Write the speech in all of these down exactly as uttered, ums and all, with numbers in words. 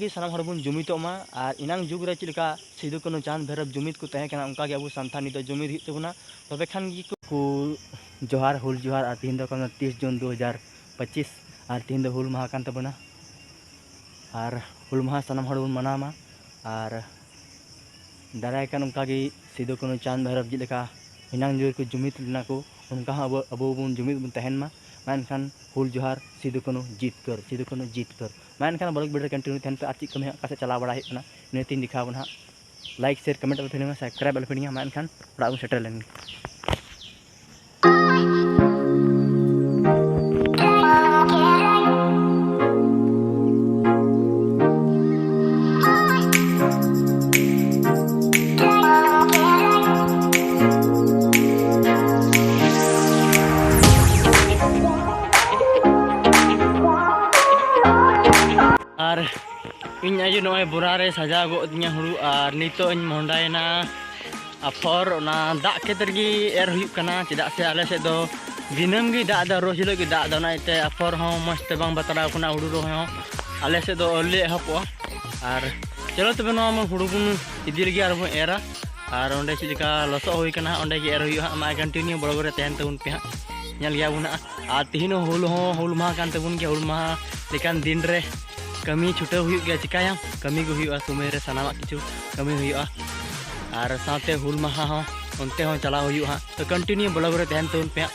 ᱜᱮ ᱥᱟᱱᱟᱢ ᱦᱚᱲ ᱵᱚᱱ ᱡᱩᱢᱤᱫᱚᱜ ᱢᱟ᱾ ᱟᱨ ᱮᱱᱟᱝ ᱡᱩᱜᱽ ᱨᱮ ᱪᱮᱫ ᱞᱮᱠᱟ ᱥᱤᱫᱩ, ᱠᱟᱹᱱᱦᱩ, ᱪᱟᱸᱫᱽ, ᱵᱷᱟᱭᱨᱚᱵᱽ ᱡᱩᱢᱤᱫ ᱠᱚ ᱛᱟᱦᱮᱸ ᱠᱟᱱᱟ, ᱚᱱᱠᱟ ᱜᱮ ᱟᱵᱚ ᱥᱟᱱᱛᱟᱲ ᱱᱤᱛᱚᱜ ᱡᱩᱢᱤᱫ ᱦᱩᱭᱩᱜ ᱛᱟᱵᱚᱱᱟ᱾ ᱛᱚᱵᱮ ᱠᱷᱟᱱ ᱜᱮ ᱠᱚ ᱡᱚᱦᱟᱨ, ᱦᱩᱞ ᱡᱚᱦᱟᱨ᱾ ᱟᱨ ᱛᱤᱦᱤᱧ ᱫᱚ ᱠᱟᱱᱟ ᱛᱤᱥ ᱡᱩᱱ ᱫᱩ ᱦᱟᱡᱟᱨ ᱯᱚᱸᱪᱤᱥ, ᱟᱨ ᱛᱤᱦᱤᱧ ᱫᱚ ᱦᱩᱞ ᱢᱟᱦᱟ ᱠᱟᱱ ᱛᱟᱵᱚᱱᱟ᱾ ᱟᱨ ᱦᱩᱞ ᱢᱟᱦᱟ ᱥᱟᱱᱟᱢ ᱦᱚᱲ ᱵᱚᱱ ᱢᱟᱱᱟᱣ ᱢᱟ᱾ ᱟᱨ ᱫᱟᱨᱟᱭ ᱠᱟᱱ ᱚᱱᱠᱟ ᱜᱮ ᱥᱤᱫᱩ, ᱠᱟᱹᱱᱦᱩ, ᱪᱟᱸᱫᱽ, ᱵᱷᱟᱭᱨᱚᱵᱽ ᱪᱮᱫ ᱞᱮᱠᱟ ᱮᱱᱟᱝ ᱡᱩᱜᱽ ᱨᱮᱠᱚ ᱡᱩᱢᱤᱫ ᱞᱮᱱᱟ ᱠᱚ, ᱚᱱᱠᱟ ᱦᱚᱸ ᱟᱵᱚ, ᱟᱵᱚ ᱵᱚᱱ ᱡᱩᱢᱤᱫ ᱵᱚᱱ ᱛᱟᱦᱮᱱ ᱢᱟ᱾ ᱢᱟ ᱮᱱᱠᱷᱟᱱ ᱦᱩᱞ ᱡᱚᱦᱟᱨ, ᱥᱤᱫᱩ, ᱠᱟᱹᱱᱦᱩ ᱡᱤᱛᱠᱟᱹᱨ, ᱥᱤᱫᱩ, ᱠᱟᱹᱱᱦᱩ ᱡᱤᱛᱠᱟᱹᱨ᱾ ᱢᱟ ᱮᱱᱠᱷᱟᱱ vlog video continue ᱛᱟᱦᱮᱱ ᱯᱮ᱾ ᱟᱨ ᱪᱮᱫ ᱠᱟᱹᱢᱤ ᱦᱟᱸᱜ ᱚᱠᱟ ᱥᱮᱫ ᱪᱟᱞᱟᱣ ᱵᱟᱲᱟ ᱦᱩᱭᱩᱜ ᱠᱟᱱᱟ, ᱤᱱᱟᱹ ᱛᱤᱧ ᱫᱮᱠᱷᱟᱣ ᱟᱵᱚᱱᱟ ᱦᱟᱸᱜ᱾ Like, share, comment ᱟᱞᱚ ᱯᱮ ᱦᱤᱲᱤᱧᱟ, subscribe ᱟᱞᱚ ᱯᱮ ᱦᱤᱲᱤᱧᱟ᱾ ᱢᱟ ᱮᱱᱠᱷᱟᱱ ᱚᱲᱟᱜ ᱵᱚᱱ ᱥᱮᱴᱮᱨ ᱞᱮᱱ ᱜᱮ᱾ ᱟᱨ ᱤᱧ ᱟᱭᱳ ᱱᱚᱜᱼᱚᱭ ᱵᱚᱨᱟ ᱨᱮ ᱥᱟᱡᱟᱣ ᱜᱚᱫ ᱫᱤᱧᱟ ᱦᱩᱲᱩ, ᱟᱨ ᱱᱤᱛᱚᱜ ᱤᱧ ᱢᱚᱦᱰᱟᱭᱮᱱᱟ ᱟᱯᱷᱚᱨ᱾ ᱚᱱᱟ ᱫᱟᱜ ᱠᱷᱮᱛ ᱨᱮᱜᱮ ᱮᱨ ᱦᱩᱭᱩᱜ ᱠᱟᱱᱟ, ᱪᱮᱫᱟᱜ ᱥᱮ ᱟᱞᱮ ᱥᱮᱫ ᱫᱚ ᱫᱤᱱᱟᱹᱢ ᱜᱮ ᱫᱟᱜ ᱮᱫᱟ, ᱨᱳᱡᱽ ᱦᱤᱞᱳᱜ ᱜᱮ ᱫᱟᱜ ᱮᱫᱟ, ᱚᱱᱟ ᱤᱭᱟᱹᱛᱮ ᱟᱯᱷᱚᱨ ᱦᱚᱸ ᱢᱚᱡᱽ ᱛᱮ ᱵᱟᱝ ᱵᱟᱛᱨᱟᱣ ᱠᱟᱱᱟ᱾ ᱦᱩᱲᱩ ᱨᱚᱦᱚᱭ ᱦᱚᱸ ᱟᱞᱮ ᱥᱮᱫ ᱫᱚ ᱟᱹᱣᱨᱤ ᱞᱮ ᱮᱦᱚᱵᱚᱜᱼᱟ᱾ ᱟᱨ ᱪᱚᱞᱚ ᱛᱚᱵᱮ ᱱᱚᱣᱟ ᱢᱟ ᱦᱩᱲᱩ ᱵᱚᱱ ᱤᱫᱤ ᱞᱮᱜᱮ ᱟᱨ ᱵᱚᱱ ᱮᱨᱟ᱾ ᱟᱨ ᱚᱸᱰᱮ ᱪᱮᱫ ᱞᱮᱠᱟ ᱞᱚᱥᱚᱫ ᱦᱩᱭ ᱠᱟᱱᱟ ᱦᱟᱸᱜ, ᱚᱸᱰᱮ ᱜᱮ ᱮᱨ ᱦᱩᱭᱩᱜᱼᱟ ᱦᱟᱸᱜ᱾ ᱢᱟ continue vlog ᱨᱮ ᱛᱟᱦᱮᱱ ᱛᱟᱵᱚᱱ ᱯᱮ ᱦᱟᱸᱜ, ᱧᱮᱞ ᱜᱮᱭᱟ ᱵᱚᱱ ᱦᱟᱸᱜ᱾ ᱟᱨ ᱛᱤᱦᱤᱧ ᱦᱚᱸ ᱦᱩᱞ ᱦᱚᱸ, ᱦᱩᱞ ᱢᱟᱦᱟ ᱠᱟᱱ ᱛᱟᱵᱚᱱ ᱜᱮᱭᱟ᱾ ᱦᱩᱞ ᱢᱟᱦᱟ ᱞᱮᱠᱟᱱ ᱫᱤᱱ ᱨᱮ ᱠᱟᱹᱢᱤ ᱪᱷᱩᱴᱟᱹᱣ ᱦᱩᱭᱩᱜ ᱜᱮᱭᱟ, ᱪᱤᱠᱟᱹᱭᱟᱢ, ᱠᱟᱹᱢᱤ ᱜᱮ ᱦᱩᱭᱩᱜᱼᱟ, ᱥᱚᱢᱚᱭ ᱨᱮ ᱥᱟᱱᱟᱢᱟᱜ ᱠᱤᱪᱷᱩ ᱠᱟᱹᱢᱤ ᱦᱩᱭᱩᱜᱼᱟ᱾ ᱟᱨ ᱥᱟᱶᱛᱮ ᱦᱩᱞ ᱢᱟᱦᱟ ᱦᱚᱸ ᱚᱱᱛᱮ ᱦᱚᱸ ᱪᱟᱞᱟᱣ ᱦᱩᱭᱩᱜᱼᱟ ᱦᱟᱸᱜ᱾ ᱛᱚ continue vlog ᱨᱮ ᱛᱟᱦᱮᱱ ᱛᱟᱵᱚᱱ ᱯᱮ ᱦᱟᱸᱜ,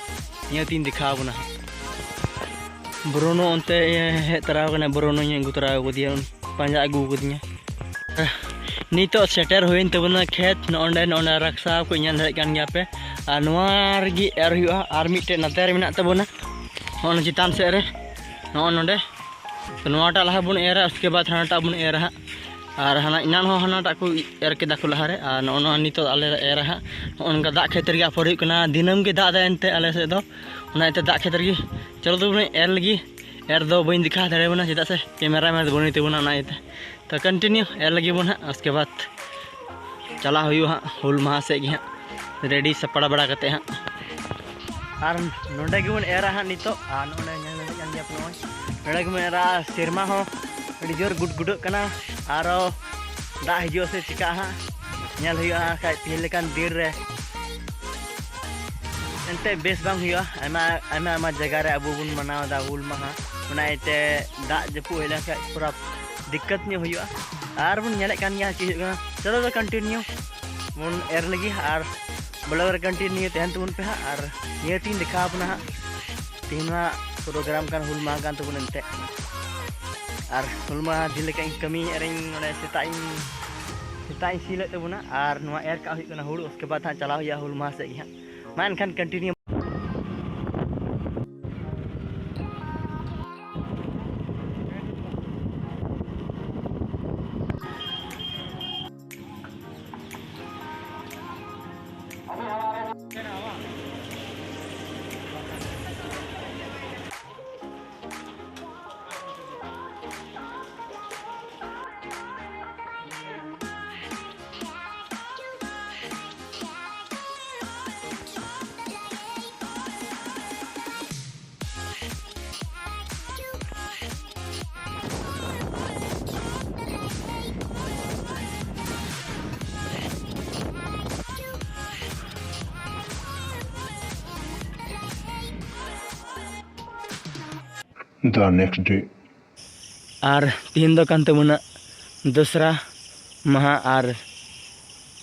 ᱱᱤᱭᱟᱹ ᱛᱤᱧ ᱫᱮᱠᱷᱟᱣ ᱟᱵᱚᱱᱟ ᱦᱟᱸᱜ᱾ ᱵᱨᱩᱱᱳ ᱚᱱᱛᱮ ᱦᱮᱡ ᱛᱚᱨᱟ ᱟᱠᱟᱱᱟ, ᱵᱨᱩᱱᱳᱧ ᱟᱹᱜᱩ ᱛᱚᱨᱟ ᱟᱠᱟᱫᱮᱭᱟ, ᱯᱟᱸᱡᱟ ᱟᱹᱜᱩ ᱟᱠᱟᱫᱤᱧᱟ᱾ ᱱᱤᱛᱚᱜ ᱥᱮᱴᱮᱨ ᱦᱩᱭᱮᱱ ᱛᱟᱵᱚᱱᱟ ᱠᱷᱮᱛ, ᱱᱚᱜᱼᱚᱸᱰᱮ, ᱱᱚᱜᱼᱚᱸᱰᱮ ᱨᱟᱠᱥᱟ ᱠᱚ ᱧᱮᱞ ᱫᱟᱲᱮᱭᱟᱜ ᱠᱟᱱ ᱜᱮᱭᱟ ᱯᱮ᱾ ᱟᱨ ᱱᱚᱣᱟ ᱨᱮᱜᱮ ᱮᱨ ᱦᱩᱭᱩᱜᱼᱟ᱾ ᱟᱨ ᱢᱤᱫᱴᱮᱡ ᱱᱚᱛᱮ ᱨᱮ ᱢᱮᱱᱟᱜ ᱛᱟᱵᱚᱱᱟ, ᱱᱚᱜᱼᱚ ᱱᱚᱣᱟ ᱪᱮᱛᱟᱱ ᱥᱮᱫ ᱨᱮ, ᱱᱚᱜᱼᱚ ᱱᱚᱸᱰᱮ᱾ ᱛᱚ ᱱᱚᱣᱟᱴᱟᱜ ᱞᱟᱦᱟ ᱵᱚᱱ ᱮᱨᱟ, ᱩᱥᱠᱮ ᱵᱟᱫᱽ ᱦᱟᱱᱟᱴᱟᱜ ᱵᱚᱱ ᱮᱨᱟ ᱦᱟᱸᱜ᱾ ᱟᱨ ᱦᱟᱱᱟ ᱮᱱᱟᱱ ᱦᱚᱸ ᱦᱟᱱᱟᱴᱟᱜ ᱠᱚ ᱮᱨ ᱠᱮᱫᱟ ᱠᱚ ᱞᱟᱦᱟᱨᱮ, ᱟᱨ ᱱᱚᱜᱼᱚ ᱱᱚᱣᱟ ᱱᱤᱛᱚᱜ ᱟᱞᱮ ᱞᱮ ᱮᱨᱟ ᱦᱟᱸᱜ᱾ ᱱᱚᱜᱼᱚ ᱱᱚᱝᱠᱟ ᱫᱟᱜ ᱠᱷᱮᱛ ᱨᱮᱜᱮ ᱟᱯᱷᱚᱨ ᱦᱩᱭᱩᱜ ᱠᱟᱱᱟ, ᱫᱤᱱᱟᱹᱢ ᱜᱮ ᱫᱟᱜ ᱮᱫᱟᱭ ᱮᱱᱛᱮ ᱟᱞᱮ ᱥᱮᱫ ᱫᱚ, ᱚᱱᱟ ᱤᱭᱟᱹᱛᱮ ᱫᱟᱜ ᱠᱷᱮᱛ ᱨᱮᱜᱮ᱾ ᱪᱚᱞᱚ ᱛᱚᱵᱮ ᱮᱨ ᱞᱟᱹᱜᱤᱫ, ᱮᱨ ᱫᱚ ᱵᱟᱹᱧ ᱫᱮᱠᱷᱟᱣ ᱫᱟᱲᱮᱭᱟᱵᱚᱱᱟ, ᱪᱮᱫᱟᱜ ᱥᱮ camera man ᱫᱚ ᱵᱟᱹᱱᱩᱭ ᱛᱟᱵᱚᱱᱟ, ᱚᱱᱟ ᱤᱭᱟᱹᱛᱮ᱾ ᱛᱚ continue ᱮᱨ ᱞᱟᱹᱜᱤᱫ ᱵᱚᱱ ᱦᱟᱸᱜ, ᱩᱥᱠᱮ ᱵᱟᱫᱽ ᱪᱟᱞᱟᱣ ᱦᱩᱭᱩᱜᱼᱟ ᱦᱟᱸᱜ ᱦᱩᱞ ᱢᱟᱦᱟ ᱥᱮᱫ ᱜᱮ ᱦᱟᱸᱜ, ready ᱥᱟᱯᱲᱟᱣ ᱵᱟᱲᱟ ᱠᱟᱛᱮ ᱦᱟᱸᱜ᱾ ᱟᱨ ᱱᱚᱸᱰᱮ ᱜᱮᱵᱚᱱ ᱮᱨᱟ ᱦᱟᱸᱜ ᱱᱤᱛᱚᱜ, ᱟᱨ ᱱᱚᱜᱼᱚᱭ ᱧᱮᱞ ᱧᱟᱢᱮᱫ ᱠᱟᱱ ᱜᱮᱭᱟ ᱯᱮ, ᱱᱚᱜᱼᱚᱭ ᱱᱚᱸᱰᱮ ᱜᱮᱵᱚᱱ ᱮᱨᱟ᱾ ᱥᱮᱨᱢᱟ ᱦᱚᱸ ᱟᱹᱰᱤ ᱡᱳᱨ ᱜᱩᱰᱜᱩᱰᱟᱹᱜ ᱠᱟᱱᱟ᱾ ᱟᱨᱚ ᱫᱟᱜ ᱦᱤᱡᱩᱜᱼᱟ ᱥᱮ ᱪᱤᱠᱟᱹᱜᱼᱟ ᱦᱟᱸᱜ, ᱧᱮᱞ ᱦᱩᱭᱩᱜᱼᱟ᱾ ᱠᱷᱟᱡ ᱛᱮᱦᱮᱧ ᱞᱮᱠᱟᱱ ᱫᱤᱱ ᱨᱮ ᱮᱱᱛᱮ ᱵᱮᱥ ᱵᱟᱝ ᱦᱩᱭᱩᱜᱼᱟ᱾ ᱟᱭᱢᱟ ᱟᱭᱢᱟ ᱟᱭᱢᱟ ᱡᱟᱭᱜᱟ ᱨᱮ ᱟᱵᱚ ᱵᱚᱱ ᱢᱟᱱᱟᱣ ᱮᱫᱟ ᱦᱩᱞ ᱢᱟᱦᱟ, ᱚᱱᱟ ᱤᱭᱟᱹᱛᱮ ᱫᱟᱜ ᱡᱟᱹᱯᱩᱫ ᱦᱮᱡ ᱞᱮᱱᱠᱷᱟᱱ ᱛᱷᱚᱲᱟ ᱫᱤᱠᱠᱟᱛ ᱧᱚᱜ ᱦᱩᱭᱩᱜᱼᱟ᱾ ᱟᱨ ᱵᱚᱱ ᱧᱮᱞᱮᱫ ᱠᱟᱱ ᱜᱮᱭᱟ ᱪᱮᱫ ᱦᱩᱭᱩᱜ ᱠᱟᱱᱟ᱾ ᱪᱚᱞᱚ ᱫᱚ continue ᱵᱚᱱ ᱮᱨ ᱞᱟᱹᱜᱤᱫ ᱟᱨ vlog ᱨᱮ continue ᱛᱟᱦᱮᱱ ᱛᱟᱵᱚᱱ ᱯᱮ ᱦᱟᱸᱜ᱾ ᱟᱨ ᱱᱤᱭᱟᱹ ᱛᱤᱧ ᱫᱮᱠᱷᱟᱣ ᱟᱵᱚᱱᱟ ᱦᱟᱸᱜ, ᱛᱮᱦᱮᱧ ᱢᱟ program ᱠᱟᱱ, ᱦᱩᱞ ᱢᱟᱦᱟ ᱠᱟᱱ ᱛᱟᱵᱚᱱ ᱮᱱᱛᱮ᱾ ᱟᱨ ᱦᱩᱞ ᱢᱟᱦᱟ ᱫᱤᱱ ᱞᱮᱠᱟ ᱤᱧ ᱠᱟᱹᱢᱤᱭᱮᱫ ᱨᱮᱧ ᱱᱚᱰᱮ ᱥᱮᱛᱟᱜ ᱤᱧ ᱥᱮᱛᱟᱜ ᱤᱧ ᱥᱤ ᱞᱮᱫ ᱛᱟᱵᱚᱱᱟ᱾ ᱟᱨ ᱱᱚᱣᱟ ᱮᱨ ᱠᱟᱜ ᱦᱩᱭᱩᱜ ᱠᱟᱱᱟ ᱦᱩᱲᱩ, ᱩᱥᱠᱮ ᱵᱟᱫᱽ ᱦᱟᱸᱜ ᱪᱟᱞᱟᱣ ᱦᱩᱭᱩᱜᱼᱟ ᱦᱩᱞ ᱢᱟᱦᱟ ᱥᱮᱫ ᱜᱮ ᱦᱟᱸᱜ᱾ ᱢᱟ ᱮᱱᱠᱷᱟᱱ continue᱾ The next day. ᱟᱨ ᱛᱤᱦᱤᱧ ᱫᱚ ᱠᱟᱱ ᱛᱟᱵᱚᱱᱟ ᱫᱚᱥᱨᱟ ᱢᱟᱦᱟ᱾ ᱟᱨ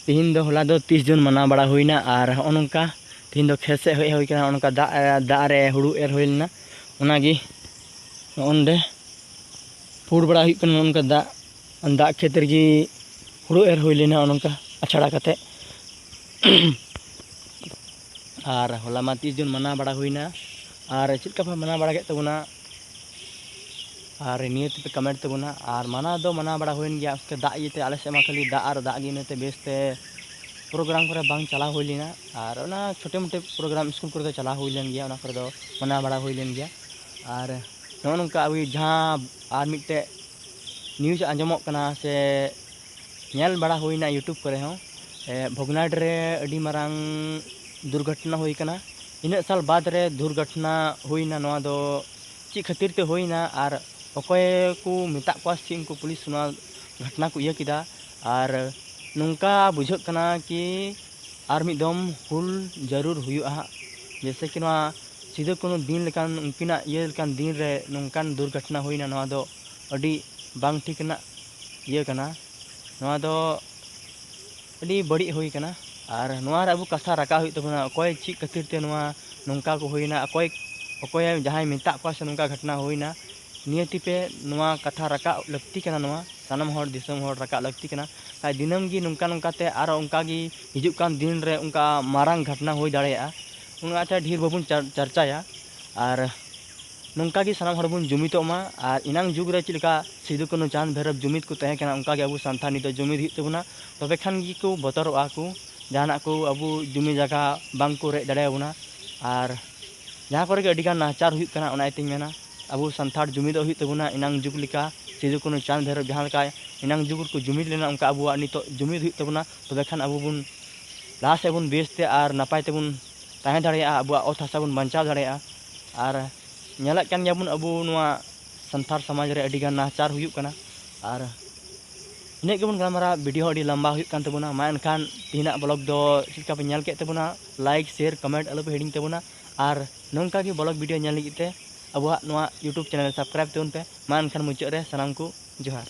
ᱛᱤᱦᱤᱧ ᱫᱚ, ᱦᱚᱞᱟ ᱫᱚ ᱛᱤᱥ ᱡᱩᱱ ᱢᱟᱱᱟᱣ ᱵᱟᱲᱟ ᱦᱩᱭᱱᱟ᱾ ᱟᱨ ᱦᱚᱸᱜᱼᱚ ᱱᱚᱝᱠᱟ ᱛᱤᱦᱤᱧ ᱫᱚ ᱠᱷᱮᱛ ᱥᱮᱫ ᱦᱮᱡ ᱦᱩᱭ ᱠᱟᱱᱟ᱾ ᱱᱚᱜᱼᱚ ᱱᱚᱝᱠᱟ ᱫᱟᱜ, ᱫᱟᱜ ᱨᱮ ᱦᱩᱲᱩ ᱮᱨ ᱦᱩᱭ ᱞᱮᱱᱟ, ᱚᱱᱟᱜᱮ ᱱᱚᱜᱼᱚ ᱱᱚᱸᱰᱮ ᱯᱷᱩᱲ ᱵᱟᱲᱟ ᱦᱩᱭᱩᱜ ᱠᱟᱱᱟ᱾ ᱱᱚᱜᱼᱚ ᱱᱚᱝᱠᱟ ᱫᱟᱜ, ᱫᱟᱜ ᱠᱷᱮᱛ ᱨᱮᱜᱮ ᱦᱩᱲᱩ ᱮᱨ ᱦᱩᱭ ᱞᱮᱱᱟ, ᱱᱚᱜᱼᱚ ᱱᱚᱝᱠᱟ ᱟᱪᱷᱲᱟ ᱠᱟᱛᱮ᱾ ᱟᱨ ᱦᱚᱞᱟ ᱢᱟ ᱛᱤᱥ ᱡᱩᱱ ᱢᱟᱱᱟᱣ ᱵᱟᱲᱟ ᱦᱩᱭᱱᱟ᱾ ᱟᱨ ᱪᱮᱫ ᱞᱮᱠᱟ ᱯᱮ ᱢᱟᱱᱟᱣ ᱵᱟᱲᱟ ᱠᱮᱫ ᱛᱟᱵᱚᱱᱟ? ᱟᱨ ᱱᱤᱭᱟᱹ ᱛᱮᱯᱮ comment ᱛᱟᱵᱚᱱᱟ᱾ ᱟᱨ ᱢᱟᱱᱟᱣ ᱫᱚ ᱢᱟᱱᱟᱣ ᱵᱟᱲᱟ ᱦᱩᱭᱮᱱ ᱜᱮᱭᱟ, ᱩᱥᱠᱮ ᱫᱟᱜ ᱤᱭᱟᱹᱛᱮ ᱟᱞᱮ ᱥᱮᱫ ᱢᱟ ᱠᱷᱟᱹᱞᱤ ᱫᱟᱜ ᱟᱨ ᱫᱟᱜ ᱜᱮ, ᱤᱱᱟᱹᱛᱮ ᱵᱮᱥᱛᱮ program ᱠᱚᱨᱮ ᱵᱟᱝ ᱪᱟᱞᱟᱣ ᱦᱩᱭ ᱞᱮᱱᱟ᱾ ᱟᱨ ᱚᱱᱟ ᱪᱷᱳᱴᱮ ᱢᱳᱴᱮ program ᱥᱠᱩᱞ ᱠᱚᱨᱮ ᱫᱚ ᱪᱟᱞᱟᱣ ᱦᱩᱭ ᱞᱮᱱ ᱜᱮᱭᱟ, ᱚᱱᱟ ᱠᱚᱨᱮ ᱫᱚ ᱢᱟᱱᱟᱣ ᱵᱟᱲᱟ ᱦᱩᱭ ᱞᱮᱱ ᱜᱮᱭᱟ᱾ ᱟᱨ ᱱᱚᱜᱼᱚ ᱱᱚᱝᱠᱟ ᱟᱵᱚ ᱡᱟᱦᱟᱸ ᱟᱨ ᱢᱤᱫᱴᱮᱡ news ᱟᱸᱡᱚᱢᱚᱜ ᱠᱟᱱᱟ ᱥᱮ ᱧᱮᱞ ᱵᱟᱲᱟ ᱦᱩᱭᱱᱟ YouTube ᱠᱚᱨᱮ ᱦᱚᱸ, ᱮ, ᱵᱷᱚᱜᱽᱱᱟᱰᱤ ᱨᱮ ᱟᱹᱰᱤ ᱢᱟᱨᱟᱝ ᱫᱩᱨᱜᱷᱚᱴᱚᱱᱟ ᱦᱩᱭ ᱠᱟᱱᱟ᱾ ᱤᱱᱟᱹᱜ ᱥᱟᱞ ᱵᱟᱫᱽ ᱨᱮ ᱫᱩᱨᱜᱷᱚᱴᱚᱱᱟ ᱦᱩᱭᱱᱟ, ᱱᱚᱣᱟ ᱫᱚ ᱪᱮᱫ ᱠᱷᱟᱹᱛᱤᱨ ᱛᱮ ᱦᱩᱭᱱᱟ ᱟᱨ ᱚᱠᱚᱭ ᱠᱚ ᱢᱮᱛᱟᱜ ᱠᱚᱣᱟ ᱥᱮ ᱩᱱᱠᱩ ᱯᱩᱞᱤᱥ ᱱᱚᱣᱟ ᱜᱷᱚᱴᱱᱟ ᱠᱚ ᱤᱭᱟᱹ ᱠᱮᱫᱟ᱾ ᱟᱨ ᱱᱚᱝᱠᱟ ᱵᱩᱡᱷᱟᱹᱜ ᱠᱟᱱᱟ ᱠᱤ ᱟᱨ ᱢᱤᱫ ᱫᱚᱢ ᱦᱩᱞ ᱡᱟᱹᱨᱩᱲ ᱦᱩᱭᱩᱜᱼᱟ ᱦᱟᱸᱜ᱾ ᱡᱮᱭᱥᱮ ᱠᱤ ᱱᱚᱣᱟ ᱥᱤᱫᱩ ᱠᱟᱹᱱᱦᱩ ᱫᱤᱱ ᱞᱮᱠᱟᱱ, ᱩᱱᱠᱤᱱᱟᱜ ᱤᱭᱟᱹ ᱞᱮᱠᱟᱱ ᱫᱤᱱ ᱨᱮ ᱱᱚᱝᱠᱟᱱ ᱫᱩᱨᱜᱷᱚᱴᱱᱟ ᱦᱩᱭᱱᱟ, ᱱᱚᱣᱟ ᱫᱚ ᱟᱹᱰᱤ ᱵᱟᱝ ᱴᱷᱤᱠ ᱨᱮᱱᱟᱜ ᱤᱭᱟᱹ ᱠᱟᱱᱟ᱾ ᱱᱚᱣᱟ ᱫᱚ ᱟᱹᱰᱤ ᱵᱟᱹᱲᱤᱡ ᱦᱩᱭ ᱠᱟᱱᱟ᱾ ᱟᱨ ᱱᱚᱣᱟ ᱨᱮ ᱟᱵᱚ ᱠᱟᱛᱷᱟ ᱨᱟᱠᱟᱵ ᱦᱩᱭᱩᱜ ᱛᱟᱵᱚᱱᱟ, ᱚᱠᱚᱭ ᱪᱮᱫ ᱠᱷᱟᱹᱛᱤᱨ ᱛᱮ ᱱᱚᱣᱟ ᱱᱚᱝᱠᱟ ᱠᱚ ᱦᱩᱭᱱᱟ, ᱚᱠᱚᱭ, ᱚᱠᱚᱭ ᱡᱟᱦᱟᱸᱭ ᱢᱮᱛᱟᱜ ᱠᱚᱣᱟ ᱥᱮ ᱱᱚᱝᱠᱟ ᱜᱷᱚᱴᱱᱟ ᱦᱩᱭᱱᱟ, ᱱᱤᱭᱟᱹ ᱛᱤᱯᱮ ᱱᱚᱣᱟ ᱠᱟᱛᱷᱟ ᱨᱟᱠᱟᱵ ᱞᱟᱹᱠᱛᱤ ᱠᱟᱱᱟ, ᱱᱚᱣᱟ ᱥᱟᱱᱟᱢ ᱦᱚᱲ, ᱫᱤᱥᱚᱢ ᱦᱚᱲ ᱨᱟᱠᱟᱵ ᱞᱟᱹᱠᱛᱤ ᱠᱟᱱᱟ᱾ ᱠᱷᱟᱡ ᱫᱤᱱᱟᱹᱢ ᱜᱮ ᱱᱚᱝᱠᱟ ᱱᱚᱝᱠᱟ ᱛᱮ ᱟᱨᱚ ᱚᱱᱠᱟ ᱜᱮ ᱦᱤᱡᱩᱜ ᱠᱟᱱ ᱫᱤᱱ ᱨᱮ ᱚᱱᱠᱟ ᱢᱟᱨᱟᱝ ᱜᱷᱚᱴᱱᱟ ᱦᱩᱭ ᱫᱟᱲᱮᱭᱟᱜᱼᱟ᱾ ᱚᱱᱟᱛᱮ ᱰᱷᱮᱨ ᱵᱟᱵᱚᱱ ᱪᱟᱨ-, ᱪᱟᱨᱪᱟᱭᱟ᱾ ᱟᱨ ᱱᱚᱝᱠᱟ ᱜᱮ ᱥᱟᱱᱟᱢ ᱦᱚᱲ ᱵᱚᱱ ᱡᱩᱢᱤᱫᱚᱜ ᱢᱟ᱾ ᱟᱨ ᱮᱱᱟᱝ ᱡᱩᱜᱽ ᱨᱮ ᱪᱮᱫ ᱞᱮᱠᱟ ᱥᱤᱫᱩ ᱠᱟᱹᱱᱦᱩ ᱪᱟᱸᱫᱽ ᱵᱷᱟᱭᱨᱚᱵ ᱡᱩᱢᱤᱫ ᱠᱚ ᱛᱟᱦᱮᱸ ᱠᱟᱱᱟ, ᱚᱱᱠᱟ ᱜᱮ ᱟᱵᱚ ᱥᱟᱱᱛᱟᱲ ᱱᱤᱛᱚᱜ ᱡᱩᱢᱤᱫ ᱦᱩᱭᱩᱜ ᱛᱟᱵᱚᱱᱟ᱾ ᱛᱚᱵᱮ ᱠᱷᱟᱱ ᱜᱮᱠᱚ ᱵᱚᱛᱚᱨᱚᱜᱼᱟ ᱠᱚ, ᱡᱟᱦᱟᱱᱟᱜ ᱠᱚ ᱟᱵᱚ ᱡᱩᱢᱤ ᱡᱟᱭᱜᱟ ᱵᱟᱝ ᱠᱚ ᱨᱮᱡ ᱫᱟᱲᱮᱭᱟᱵᱚᱱᱟ᱾ ᱟᱨ ᱡᱟᱦᱟᱸ ᱠᱚᱨᱮ ᱜᱮ ᱟᱹᱰᱤᱜᱟᱱ ᱱᱟᱦᱟᱪᱟᱨ ᱦᱩᱭᱩᱜ ᱠᱟᱱᱟ, ᱚᱱᱟ ᱤᱭᱟᱹᱛᱮᱧ ᱢᱮᱱᱟ ᱟᱵᱚ ᱥᱟᱱᱛᱟᱲ ᱡᱩᱢᱤᱫᱚᱜ ᱦᱩᱭᱩᱜ ᱛᱟᱵᱚᱱᱟ᱾ ᱮᱱᱟᱝ ᱡᱩᱜᱽ ᱞᱮᱠᱟ ᱥᱤᱫᱩ ᱠᱟᱹᱱᱦᱩ ᱪᱟᱸᱫᱽ ᱵᱷᱟᱭᱨᱚᱵ ᱡᱟᱦᱟᱸ ᱞᱮᱠᱟ ᱮᱱᱟᱝ ᱡᱩᱜᱽ ᱨᱮᱠᱚ ᱡᱩᱢᱤᱫ ᱞᱮᱱᱟ, ᱚᱱᱠᱟ ᱟᱵᱚᱣᱟᱜ ᱱᱤᱛᱚᱜ ᱡᱩᱢᱤᱫ ᱦᱩᱭᱩᱜ ᱛᱟᱵᱚᱱᱟ᱾ ᱛᱚᱵᱮ ᱠᱷᱟᱱ ᱟᱵᱚ ᱵᱚᱱ ᱞᱟᱦᱟ ᱥᱮᱫ ᱵᱚᱱ ᱵᱮᱥᱛᱮ ᱟᱨ ᱱᱟᱯᱟᱭ ᱛᱮᱵᱚᱱ ᱛᱟᱦᱮᱸ ᱫᱟᱲᱮᱭᱟᱜᱼᱟ, ᱟᱵᱚᱣᱟᱜ ᱚᱛ ᱦᱟᱥᱟ ᱵᱚᱱ ᱵᱟᱧᱪᱟᱣ ᱫᱟᱲᱮᱭᱟᱜᱼᱟ᱾ ᱟᱨ ᱧᱮᱞᱮᱫ ᱠᱟᱱ ᱜᱮᱭᱟᱵᱚᱱ ᱟᱵᱚ ᱱᱚᱣᱟ ᱥᱟᱱᱛᱟᱲ ᱥᱚᱢᱟᱡᱽ ᱨᱮ ᱟᱹᱰᱤᱜᱟᱱ ᱱᱟᱦᱟᱪᱟᱨ ᱦᱩᱭᱩᱜ ᱠᱟᱱᱟ᱾ ᱟᱨ ᱤᱱᱟᱹᱜ ᱜᱮᱵᱚᱱ ᱜᱟᱞᱢᱟᱨᱟᱣᱟ, ᱵᱷᱤᱰᱤᱭᱳ ᱦᱚᱸ ᱟᱹᱰᱤ ᱞᱟᱢᱵᱟ ᱦᱩᱭᱩᱜ ᱠᱟᱱ ᱛᱟᱵᱚᱱᱟ᱾ ᱢᱟ ᱮᱱᱠᱷᱟᱱ ᱛᱮᱦᱮᱧᱟᱜ ᱵᱞᱚᱜ ᱫᱚ ᱪᱮᱫ ᱞᱮᱠᱟ ᱯᱮ ᱧᱮᱞ ᱠᱮᱫ ᱛᱟᱵᱚᱱᱟ, ᱞᱟᱭᱤᱠ, ᱥᱮᱭᱟᱨ, ᱠᱚᱢᱮᱱᱴ ᱟᱞᱚ ᱯᱮ ᱦᱤᱲᱤᱧ ᱛᱟᱵᱚᱱᱟ᱾ ᱟᱨ ᱱᱚᱝᱠᱟ ᱜᱮ ᱵᱞᱚᱜ ᱵᱷᱤᱰᱤᱭᱳ ᱧᱮᱞ ᱞᱟᱹᱜᱤᱫ ᱛᱮ ᱟᱵᱚᱣᱟᱜ ᱱᱚᱣᱟ ᱭᱩᱴᱩᱵᱽ ᱪᱮᱱᱮᱞ ᱥᱟᱵᱥᱠᱨᱟᱭᱤᱵᱽ ᱛᱟᱵᱚᱱ ᱯᱮ᱾ ᱢᱟ ᱮᱱᱠᱷᱟᱱ ᱢᱩᱪᱟᱹᱫ ᱨᱮ ᱥᱟᱱᱟᱢ ᱠᱚ ᱡᱚᱦᱟᱨ᱾